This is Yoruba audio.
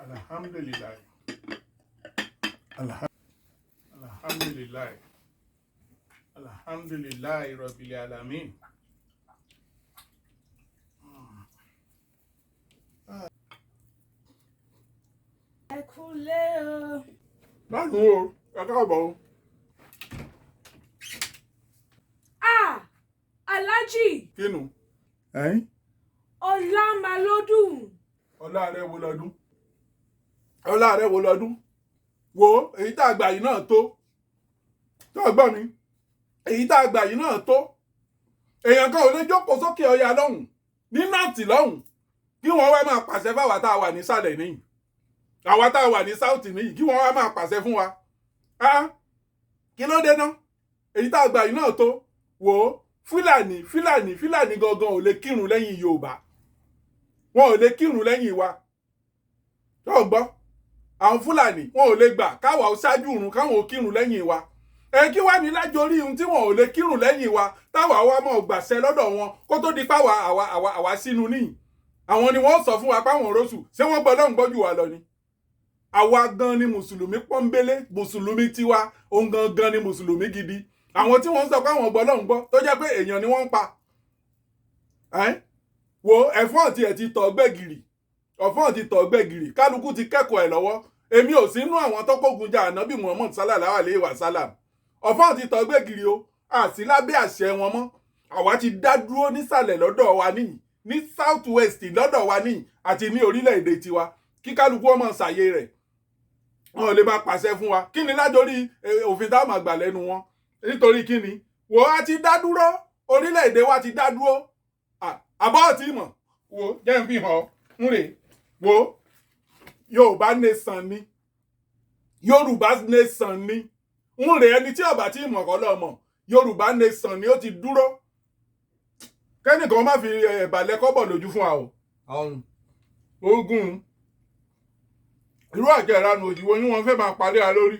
Alhamdulilayi, alhamdulilayi, alhamdulilayi rabbil alamin. Ẹ kúlé o. Báwo o, ẹ káàbọ̀ o. Ah, Alhaji. Kínú. Ẹ̀yin. Ọlá máa lọ́dún. Ọlá rẹ wo lọ́dún? Ọlá rẹ wo lọ́dún? Wo èyí tá a gbà yìí náà tó. Tó o gbọ́ mi, èyí tá a gbà yìí náà tó. Èèyàn kan ò lè jókòó sókè ọya lọ́hùn ní nọ́ọ̀tì lọ́hùn kí wọ́n wá máa pàṣẹ fáwa tá a wà nísàlẹ̀ níyì, àwa tá a wà ní sáùtì níyì, kí wọ́n wá máa pàṣẹ fún wa. Kí ló dé ná? Èyí tá a gbà yìí náà tó. Wò ó, Fúlàní, Fúlàní, Fúlàní gangan ò lè kírun lẹ́yìn Yorùbá, wọn ò lè kírun lẹ́yìn wa. Tó o gbọ́, àwọn Fúlàní wọn ò lè gbà káwa ó ṣáájú ìrun káwọn ò kírun lẹ́yìn wa. Ẹ kí wá ní lájorí ohun tí wọn ò lè kírun lẹ́yìn wa táwa wá mọ̀ gbàṣẹ lọ́dọ̀ wọn kó tó di páwa àwa sínú níyì? Àwọn ni wọ́n sọ fún wa páwọn róṣù. Ṣé wọ́n gbọ́ lọ́hùn gbọ́jú wa lọ ni? Àwa gan ni mùsùlùmí pọ́nbélé, mùsùlùmí tiwa òun gangan ni mùsùlùmí gidi. Àwọn tí wọ́n ń sọ pé àwọn gbọ́ lọ́hùn gbọ́ tó jẹ́ pé èèyàn ni wọ́n ń pa. Wo ẹ̀fọ́n ti ẹ̀ ti tọ̀ gbẹ̀gìrì, ọ̀fọ́n ti tọ̀ gbẹ̀gìrì, kálukú ti kẹ́kọ̀ọ́ ẹ̀ lọ́wọ́. Èmi ò sínú àwọn tó kógun jà ànábì Muhammad sallallahu alayhi wa sallam. Ọ̀fọ́n ti tọ̀ gbẹ̀gìrì o, àsí lábẹ́ àṣẹ wọn mọ́. Àwa ti dá dúró nísàlẹ̀ lọ́dọ̀ wa níyì, ní south west lọ́dọ̀ wa níyì àti ní orílẹ̀-èdè tiwa, kí kálukú ọmọ ṣàyè rẹ̀. Wọn ò lè máa pàṣẹ fún wa. Kí ni lájorí òfin táwọn máa gbà lẹ́nu wọn? Nítorí kí ni? Wò á ti dá dúró, orílẹ̀-èdè wa ti dá dúró. Àbọ̀ ọ̀tí mọ̀. Wò jẹ́ n fi hàn ń rè. Wò, Yorùbá nation ni, Yorùbá nation ni ń rè. Ẹni tí ọba tí mọ̀ kọ́ lọ́ mọ̀. Yorùbá nation ni, ó ti dúró. Kẹ́nìkan má fi ẹ̀bàlẹ̀ kọ́bọ̀ lójú fún wa o. Ogun irú àjẹ́ ìranu òjìwò ni wọ́n fẹ́ máa parí wa lórí.